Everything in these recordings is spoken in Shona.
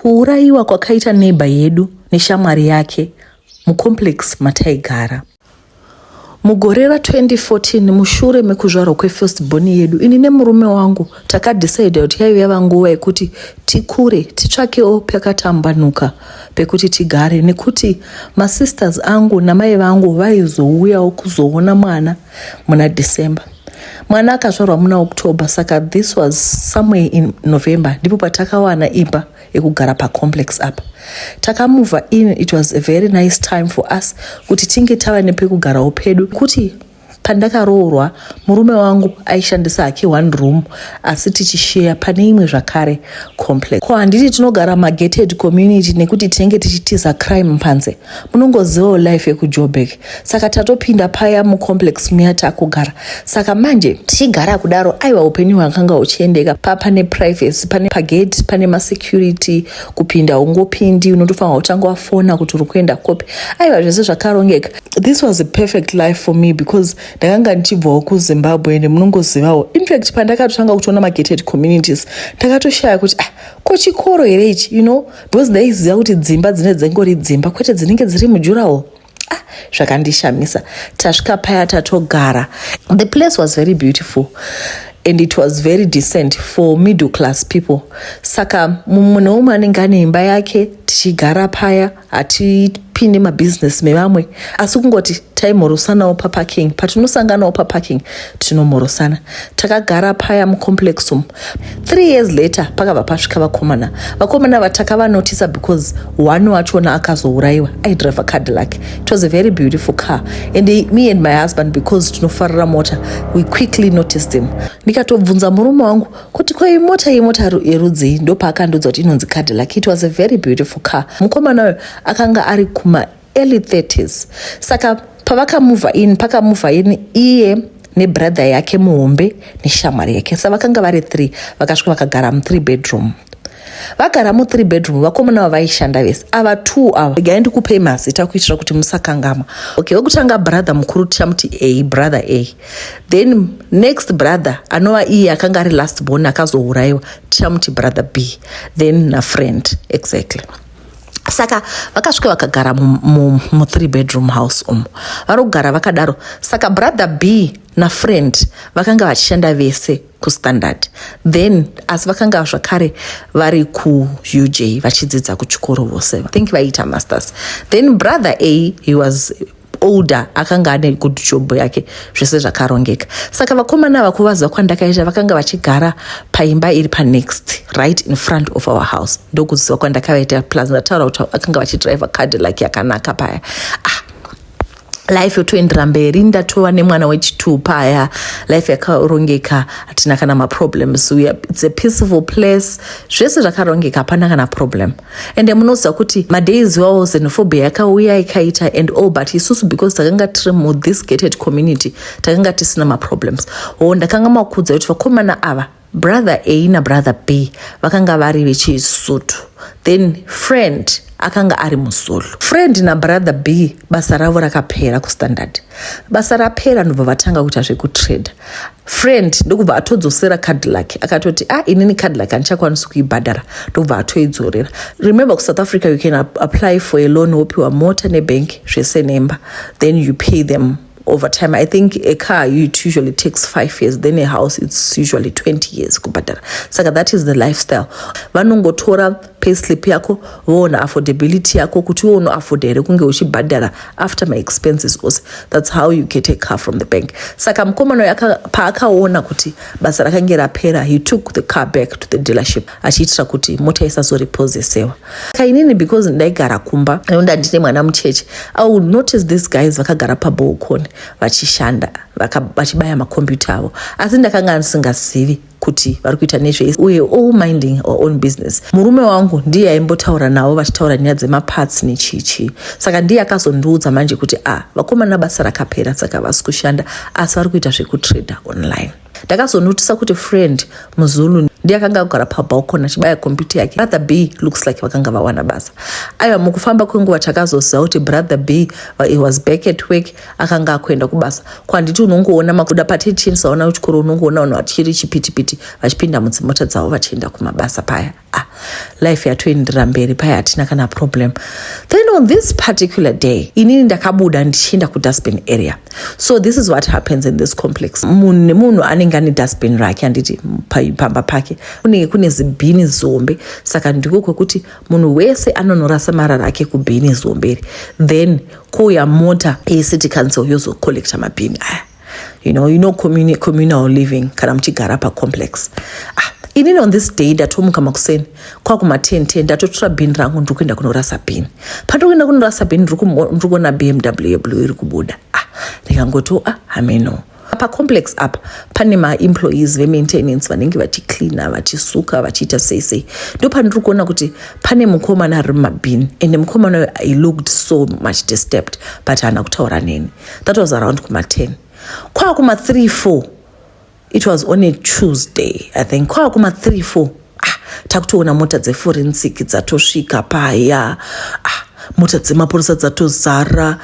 Kuurayiwa kwakaita neighbor yedu neshamwari yake mucomplex mataigara. Mugore ra2014, mushure mekuzvarwa kwefirst born yedu, ini nemurume wangu takadhisaidha kuti yaive yava nguva yekuti tikure, titsvakewo pakatambanuka pekuti tigare, nekuti masisters angu namai vangu vaizouyawo kuzoona mwana muna December. Mwana akazvarwa muna October, saka this was somewhere in November ndipo patakawana imba yekugara pacomplex apa. Takamuvha in. It was a very nice time for us kuti tinge tava nepekugarawo pedu, kuti pandakaroorwa murume wangu aishandisa hake one room, asi tichisheya pane imwe zvakare complex. Ko handiti tinogara magated community nekuti tinenge tichitiza crime panze? Munongozivawo life yekuJoburg. Saka tatopinda paya mucomplex muya, takugara. Saka manje tichigara kudaro, aiwa, upenyu hwakanga huchiendeka. Pane privacy, pane pagate, pane masecurity. Kupinda ungopindi, unotofanira kutanga wafona kuti uri kuenda kopi. Aiwa, zvese zvakarongeka. This was a perfect life for me because ndakanga ndichibvawo kuZimbabwe, ende munongozivawo. In fact, pandakatotanga kutoona magated communities, ndakatoshaya kuti, ah, ko chikoro here ichi, because ndaiziva kuti dzimba dzine dzengori dzimba, kwete dzinenge dziri mudurawall. Ah, zvakandishamisa. Tasvika paya, tatogara. The place was very beautiful and it was very decent for middle class people. Saka mumwe neumwe anenge ane imba yake. Tichigara paya, hatipindi mabhizinesi mevamwe, asi kungoti taimhorosanawo paparking. Patinosanganawo paparking, tinomhorosana. Takagara paya mucomplex umu. 3 years later, pakabva pasvika vakomana. Vakomana vatakavanotisa because one wachona akazourayiwa aidriva Cadillac. It was a very beautiful car, and me and my husband, because tinofarira mota, we quickly noticed him. Ndikatobvunza murume wangu kuti, ko imota, imota yerudzii? Ndopaakandudza kuti inonzi Cadillac. It was a very beautiful car. Mukomana uyo akanga ari kuma early 30s. Saka pavakamuvha in, pakamuvha in iye nebrother yake muhombe neshamwari yake. Sa vakanga vari 3. Vakasvika, vakagara mu3 bedroom. Vagara mu3 bedroom, vakomana vavaishanda vese ava two ava. Regai ndikupei mazita kuitira kuti musakangamwa. Okay, wekutanga, brother mukuru, tichamuti A, brother A. Then next brother, anova iye akanga ari last born akazourayiwa, tichamuti brother B. Then nafriend, exactly. Saka vakasvika, vakagara mu3 bedroom house umu. Vari kugara vakadaro. Saka brother B nafriend vakanga vachishanda vese kuStandard then, asi vakanga zvakare vari kuUJ vachidzidza kuchikoro vose. I think vaiita masters. Then brother A, he was older, akanga ane good job yake, zvese zvakarongeka. Saka vakomana vakuvaziva kwandakaita, vakanga vachigara paimba iri panext, right in front of our house. Ndokuziva kwandakavaita. Plus ndataura kuti vakanga vachidriva Cadillac yakanaka paya. Ah, life yotoendera mberi. Ndatova nemwana wechi2 paya. Life yakarongeka, hatina kana maproblems. It's a peaceful place, zvese zvakarongeka, hapana kana problem. Ende munoziva kuti madays iwawo xenophobia yakauya ikaita and all, but isusu, because takanga tiri muthis gated community, takanga tisina maproblems. O, ndakanga makudza kuti vakomana ava, brother A nabrother B, vakanga vari vechiSuthu, then friend akanga ari muZulu. Friend nabrother B, basa ravo rakapera kuStandard. Basa rapera, ndobva vatanga kuita zvekutrade. Friend ndokubva atodzosera Cadillac. Akatoti, "Ah, inini Cadillac handichakwanisi kuibhadhara." Ndokubva atoidzorera. Remember, kuSouth Africa you can apply for a loan, wopiwa mota nebank zvese nemba, then you pay them over time. I think a car, it usually takes 5 years, then a house, it's usually 20 years kubhadhara. Saka that is the lifestyle. Vanongotora payslip yako, voona affordability yako, kuti iwe unoafforda here kunge uchibhadhara after my expenses ose. That's how you get a car from the bank. Saka mukomana uyu paakaona kuti basa rakange rapera, he took the car back to the dealership, achiitira kuti mota isazoreposesewa. Saka inini, because ndaigara kumba nonda ndine mwana mucheche, I would notice these guys vakagara pabalcony vachishanda, vachibaya makombiyuta avo, asi ndakanga ndisingazivi kuti vari kuita nezvei. Uye all minding our own business. Murume wangu ndiye aimbotaura navo, vachitaura nyaya dzemaparts nechichi. Saka ndiye akazondiudza manje kuti, a ah, vakomana basa rakapera, saka vasi kushanda, asi vari kuita zvekutrader online. Ndakazonotisa kuti friend muZulu. Ndiye akanga agara pabalcony achibaya computer yake. Brother B looks like vakanga vawana basa. Aiwa, mukufamba kwenguva takazoziva kuti Brother B, he was back at work, akanga akuenda kubasa. Kwanditi unongoona makuda patetichiendisaona kuchikoro, unongoona vanhu vachiri chipitipiti vachipinda mudzimota dzavo vachienda kumabasa paya. Ah, life yatoenderera mberi paya, hatina kana problem. Then on this particular day, inini ndakabuda ndichienda kudustbin area. So this is what happens in this complex: munhu nemunhu anenge ane dustbin rake, handiti? Pamba pake kunenge kune zibhini zombe, saka ndiko kwekuti munhu wese anonorasa marara ake kubhini zomberi. Then kouya mota yecity council yozocollecta mabhini aya. You know communal living kana muchigara pacomplex. Ah, inini on this day ndatomuka makuseni kwakuma10 10, ndatotora bhini rangu, ndiri kuenda kunorasa bhini. Pandiri kuenda kunorasa bhini, ndiri kuona BMW yeblue iri kubuda. Ah, ndikangoti, ah, hameno. Pacomplex apa pane maemployees vemaintenance vanenge vachicleana, vachisuka, vachiita sei sei. Ndo pandiri kuona kuti pane mukomana ari mumabhini, and mukomana uyo, he looked so much disturbed, but haana kutaura neni. That was around kuma10. Kwakuma3 4, it was on a Tuesday, I think, kwakuma3 4, ah, takutoona mota dzeforensic dzatosvika paya. Ah, mota dzemapurisa dzatozara.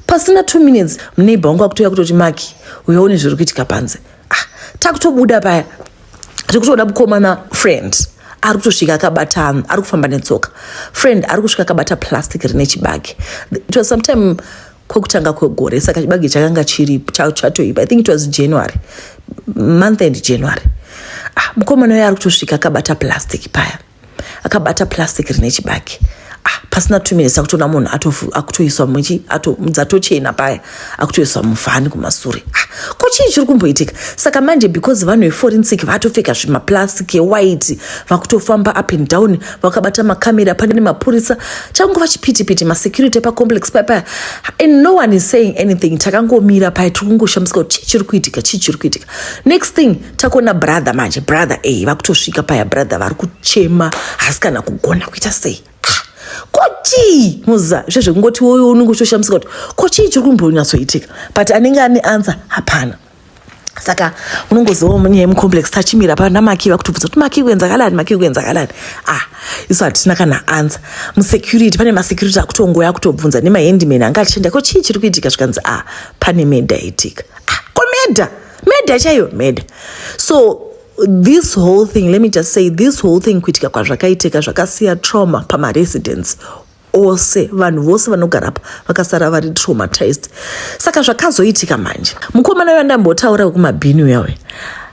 Pasina 2 minutes, muneighbor wangu akutoya kutoti, "Maki, uyaone zviri kuitika panze." Ah, takutobuda paya, tikutoda mukomana. Friend ari kutosvika akabata, ari kufamba netsoka. Friend ari kusvika akabata plastic rine chibage. It was sometime kwekutanga kwegore, saka chibage chakanga chiri chatoipa. I think it was January, month end January. Ah, mukomana uyo ari kutosvika akabata plastic paya, akabata plastic rine chibage. Ah, pasina 2 minutes akutoona munhu akutoiswa muchi dzatochena paya, akutoiswa muvhani kumasure. Ah, ko chii chiri kumboitika? Saka manje because vanhu veforensic vatopfeka zvimaplastic ewhite, vakutofamba up and down vakabata makamera, pane mapurisa, changova chipitipiti, masecurity epacomplex paya paya, and no one is saying anything. Takangomira paya, tiri kungoshamisika kuti chii chiri kuitika, chii chiri kuitika. Next thing, takuona brother manje, Brother A vakutosvika paya. Brother vari kuchema, hasi kana kugona kuita sei. Ko chii muza zvezvekungoti woyo unenge uchitoshamisika kuti ko chii chiri kumbonyatsoitika, but anenge ane answer hapana. Saka unongozivawo munyaya yemucomplex. Tachimira pa namaki, vakutobvunza kuti, "Maki kuenza kalani? Maki kuenza kalani?" Ah, isu hatina kana answer. Musecurity, pane masecurity akutongoya akutobvunza nemahandyman anga achienda, "Ko chii chiri kuitika?" Zvikanzi, "Ah, pane murder itika." Ah, ko murder? Murder chaiyo, murder. So this whole thing, let me just say, this whole thing, kuitika kwazvakaitika zvakasiya trauma pamaresidents ose. Vanhu vose vanogara pa vakasara vari traumatized. Saka zvakazoitika manje, mukomana uyo andambotaura wekumabhini uyawe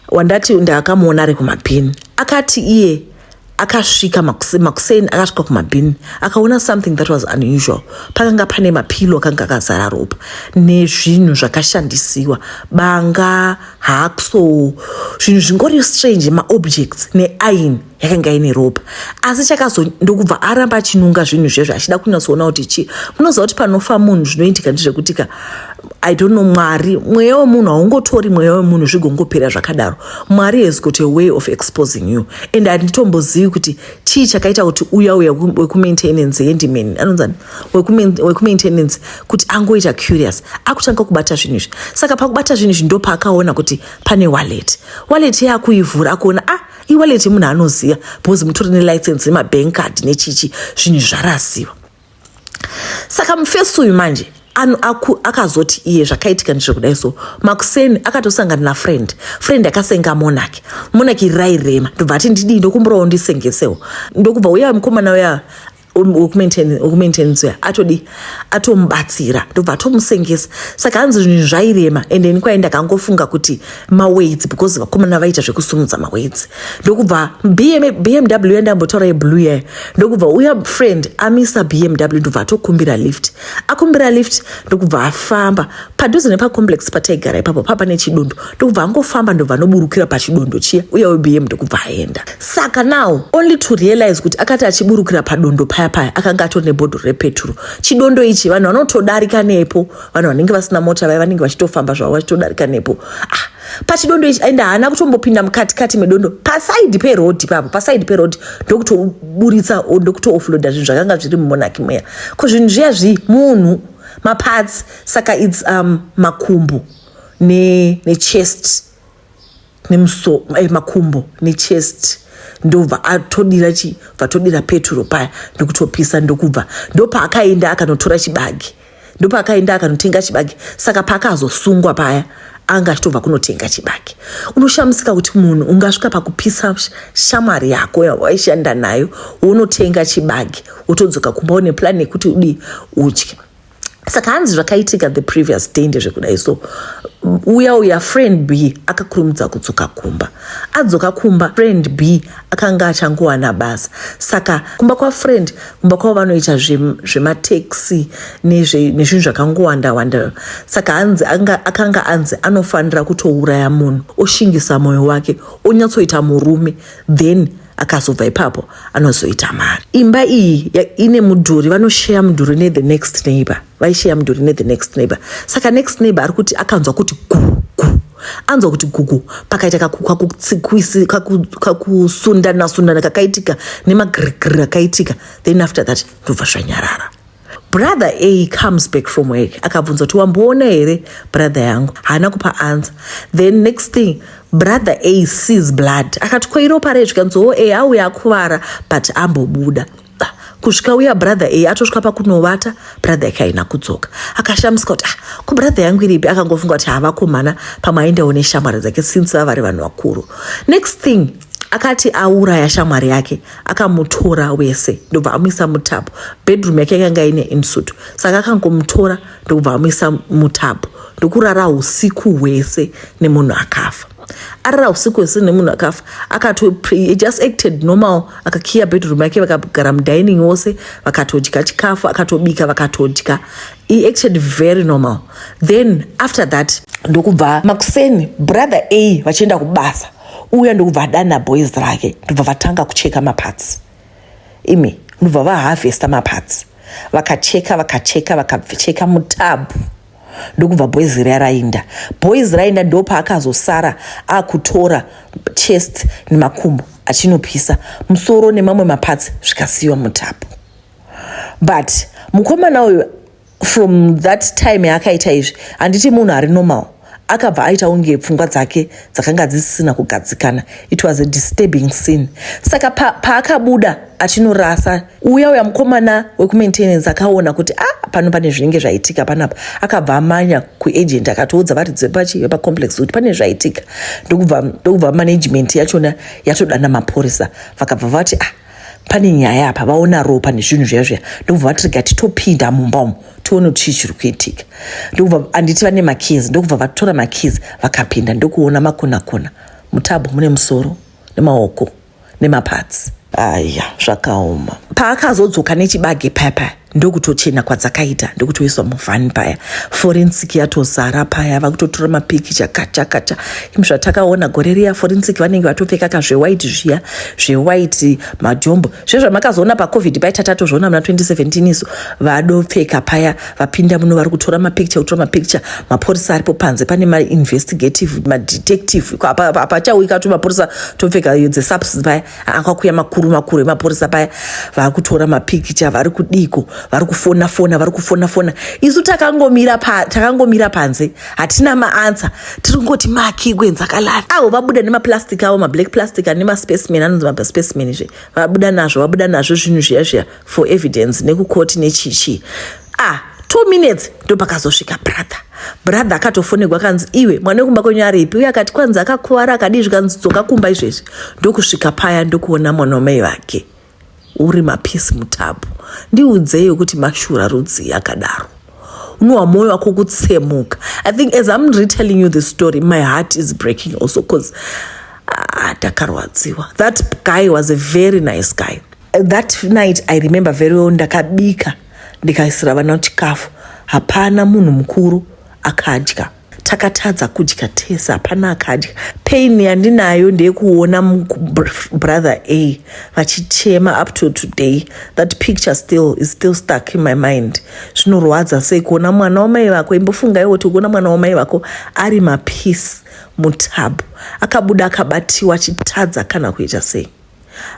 wandati ndakamuona ari kumabhini, akati iye akasvika makuseni, akasvika kumabhini, akaona something that was unusual. Pakanga pane mapillow akanga akazara ropa nezvinhu zvakashandisiwa, banga, hacksaw, zvinhu zvingori strange, maobjects neaini yakanga ine ropa. Asi chakazo ndokubva aramba achinunga zvinhu zvezvo achida kunyatsoona kuti chii. Munoziva kuti panofa munhu zvinoitika ndezvekuti ka, I don't know, Mwari, mweya wemunhu haungotori mweya wemunhu zvigongopera zvakadaro. Mwari has got a way of exposing you, and handitombozivi kuti chii chakaita kuti uya uya wekumaintenance, handyman anonzani, wekumaintenance, kuti angoita curious akutanga kubata zvinhu izvi. Saka pakubata zvinhu izvi ndopaakaona kuti pane wallet. Wallet yakuivhura, akuona, ah, iwallet yemunhu anoziva, because mutori nelicense nemabank card nechichi, zvinhu zvarasiwa. Saka mufesi uyu manje akazoti iye zvakaitika ndezvekudai. So makuseni akatosangana nafriend. Friend akasenga Monarch. Monarch rairema, ndobva ati, "Ndidii? Ndokumburawo ndisengesewo." Ndokubva uya mukomana uya wekumaintenance uya atodi atomubatsira, ndobva atomusengesa. Saka hanzi zvinhu zvairema, and ini kwai ndakangofunga kuti maweights, because vakomana vaita zvekusumudza maweights. Ndokubva BMW yandambotaura yeblue yayo, ndokubva uya friend amisa BMW, ndobva atokumbira lift. Akumbira lift, ndokubva afamba padhuze nepacomplex pataigara ipapo, papa nechidondo, ndokubva angofamba, ndobva anoburukira pachidondo chiya uya webm, ndokubva aenda. Saka now only to realize kuti akati achiburukira padondo paya paya, akanga atori nebhodhoro repeturo. Chidondo ichi vanhu vanotodarika nepo, vanhu vanenge vasina mota vaya vanenge vachitofamba zvavo vachitodarika nepo. Ah, pachidondo ichi aenda, haana kutombopinda mukatikati medondo, pasaidhi perodhi papo, pasaidhi perodhi, ndokutoburitsa, ndokutoofloada zvinhu zvakanga zviri muMonarch muya. Ko zvinhu zviya zvii? Munhu, maparts. Saka it's makumbo nechest nemuso, makumbo nechest. Ndobva atodira chi, bva todira peturo paya, ndokutopisa, ndokubva ndopaakaenda akanotora chibage, ndopaakaenda akanotenga chibage. Saka paakazosungwa paya, anga achitobva kunotenga chibage. Unoshamisika kuti munhu ungasvika pakupisa shamwari yako yawaishanda nayo, wonotenga chibage, wotodzoka kumba une plan yekuti udii, udye. Saka hanzi zvakaitika the previous day ndezvekudai. So uya uya friend B akakurumidza kudzoka kumba. Adzoka kumba, friend B akanga achangowana basa. Saka kumba kwafriend, kumba kwavo vanoita zvemateksi nezvinhu zvakangowanda wanda. Saka hanzi akanga anzi anofanira kutouraya munhu, oshingisa mwoyo wake, onyatsoita murume, then akazobva ipapo anozoita mari. Imba iyi ine mudhuri, vanosheya mudhuri nethe next neighbor, vaisheya mudhuri nethe next neighbor. Saka next neighbor ari kuti akanzwa kuti gu gu, anzwa kuti gugu, pakaita kakusundana sundana kakaitika nemagirigiri akaitika. Then after that ndobva zvanyarara. Brother A comes back from work, akabvunza kuti, "Wamboona here brother yangu?" Haana kupa answer. Then next thing, brother A sees blood. Akati, "Ko iropa rei?" Zvikanzi, "O a auya akuvara, but ambobuda." Ah, kusvika uya brother A atosvika pakunovata, brother yake haina kudzoka. Akashamisika kuti, "Ah, ko brother yangu iripi?" Akangofunga kuti havakomana, pamwe aendawo neshamwari dzake since vavari vanhu vakuru. Next thing, akati auraya shamwari yake, akamutora wese, ndobva amuisa mutub. Bedroom yake yakanga ine ensuite, saka akangomutora, ndokubva amuisa mutub, ndokurara usiku hwese nemunhu akafa. Arara usiku hwese nemunhu akafa, akato he just acted normal. Akakiya bedroom yake, vakagara mudining wose, vakatodya chikafu, akatobika, vakatodya. He acted very normal. Then after that, ndokubva makuseni, brother A vachienda kubasa, uya ndokubva adana boys rake, ndobva vatanga kucheka maparts. Imi, ndobva vaharvesta maparts, vakacheka, vakacheka, vakacheka mutub. Ndokubva boys riya rainda, boys rainda. Ndopaakazosara akutora chest nemakumbo achinopisa, musoro nemamwe maparts zvikasiyiwa mutub. But mukomana uyu, from that time yaakaita izvi, handiti munhu ari normal, akabva aita unge pfungwa dzake dzakanga dzisina kugadzikana. It was a disturbing scene. Saka paakabuda achinorasa uya uya, mukomana wekumaintenance akaona kuti, "Ah, pano pane zvinenge zvaitika panapa." Akabva amanya kuagent, akatoudza varidzi vepachi vepacomplex kuti pane zvaitika. Ndokubva management yachona yatodana mapurisa. Vakabva vati, "Ah, pane nyaya apa." Vaona ropa nezvinhu zviya zviya, ndokubva vati, "Rega titopinda mumba umu, tione kuti chii chiri kuitika." Ndokubva, handiti vane makeys, ndokubva vatora makeys, vakapinda, ndokuona makona kona mutub mune musoro nemaoko nemaparts. Aya, zvakaoma. Paakazodzoka nechibage paya, ndokutochena kwadzakaita, ndokutoiswa muvhani paya. Forensic yatozara paya, vakutotora mapikicha, kacha kacha. Imi, zvatakaona gore riya, forensic vanenge vatopfeka kazvewhite zviya, zvewhite, majombo, zvezvamakazoona paCovid paita, tatozviona muna 2017 iso. Vadopfeka paya, vapinda muno, vari kutora mapikicha, kutora mapikicha. Mapurisa aripo panze, pane mainvestigative, madetective. Apachauika to mapurisa topfeka dzeSAPS paya, akakuya makuru makuru emapurisa paya, vakutora mapikicha. Vari kudiko? Vari kufona fona, vari kufona fona. Isu takangomira pa, takangomira panze, hatina maanswer, tiri kungoti makigwenzakalala. Avo vabuda nemaplastic avo, mablack plastic ane maspecimen, anonzi maspecimen zve. Vabuda nazvo, vabuda nazvo zvinhu zviya zviya for evidence nekukoti nechichi. Ah, 2 minutes, ndopakazosvika brother. Brother akatofonegwa, akanzi, "Iwe, mwana wekumba kwenyu aripi?" Uye akati, "Kwanzi akakuvara." Akadii? Zvikanzi, "Dzoka kumba izvezvi." Ndokusvika paya, ndokuona mwana wamai vake uri mapieces mutub. Ndiudzei kuti mashura rudzii akadaro? Unowa mwoyo wako kutsemuka. I think as I'm retelling you the story, my heart is breaking also, because, ah, ndakarwadziwa. That guy was a very nice guy. That night, I remember very well, ndakabika, ndikaisira vana chikafu. Hapana munhu mukuru akadya. Takatadza kudya tese, hapana akadya. Pain yandinayo ndeyekuona brother A vachichema. Up to today, that picture still is still stuck in my mind. Zvinorwadza sei kuona mwana wamai vako? Imbofungaiwo kuti kuona mwana wamai vako ari mapieces mutub, akabuda akabatiwa, achitadza kana kuita sei.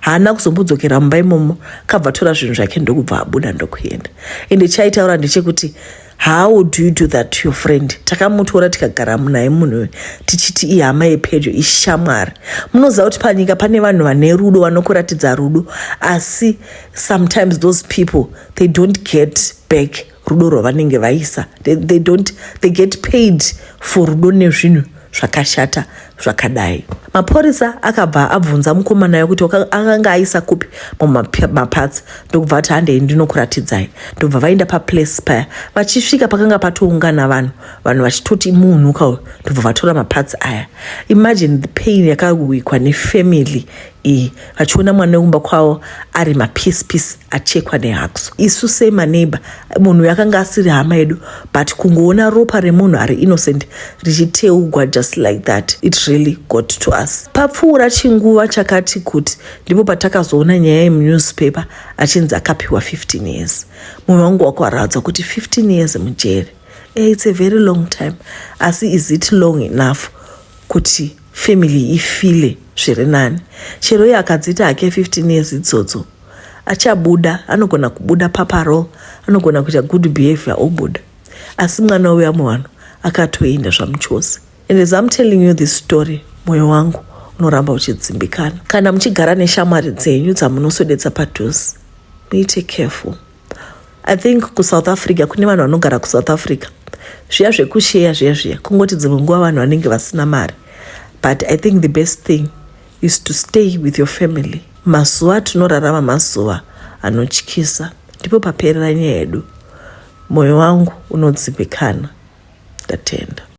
Haana kuzombodzokera mumba imomo, kabva tora zvinhu zvake ndokubva abuda ndokuenda. Ende chaitaura ndechekuti, how do you do that to your friend? Takamutora tikagara naye munhu uyu tichiti ihama yepedyo, ishamwari. Munoziva kuti panyika pane vanhu vane rudo, vanokuratidza rudo, asi sometimes those people, they don't get back rudo rwavanenge vaisa. They don't, they get paid for rudo nezvinhu zvakashata zvakadai. Mapurisa akabva abvunza mukomana wekuti akanga aisa kupi maparts, ndokubva ati, "Handei ndinokuratidzai." Ndobva vaenda paplace paya. Vachisvika pakanga patoungana vanhu, vanhu vachitoti munhu kauyu, ndobva vatora maparts aya. Imagine the pain yakawikwa nefamily iyi vachiona mwana wekumba kwavo ari mapiece piece, achekwa nehacksaw. Isu semaneighbor, munhu uyu akanga asiri hama yedu, but kungoona ropa remunhu ari innocent richiteugwa just like that, it really got to us. Papfuura chinguva chakati kuti, ndipo patakazoona nyaya yemunewspaper achinzi akapiwa 15 years. Mwoyo wangu wakwaradzwa kuti 15 years mujeri, it's a very long time. Asi is it long enough kuti family ifile zviri nani? Chero iye akadziita hake 15 years idzodzo, achabuda. Anogona kubuda paparole, anogona kuita good behavior obuda, asi mwana uya muvanhu akatoenda zvamuchose. And as I'm telling you this story, mwoyo wangu unoramba uchidzimbikana. Kana muchigara neshamwari dzenyu dzamunoswededza padhuze, muite careful. I think kuSouth Africa kune vanhu vanogara kuSouth Africa, zviya zvekusheya zviya zviya, kungoti dzimwe nguva vanhu vanenge vasina mari, but I think the best thing is to stay with your family. Mazuva atinorarama mazuva anotyisa. Ndipo paperera nyaya yedu. Mwoyo wangu unodzimbikana. Ndatenda.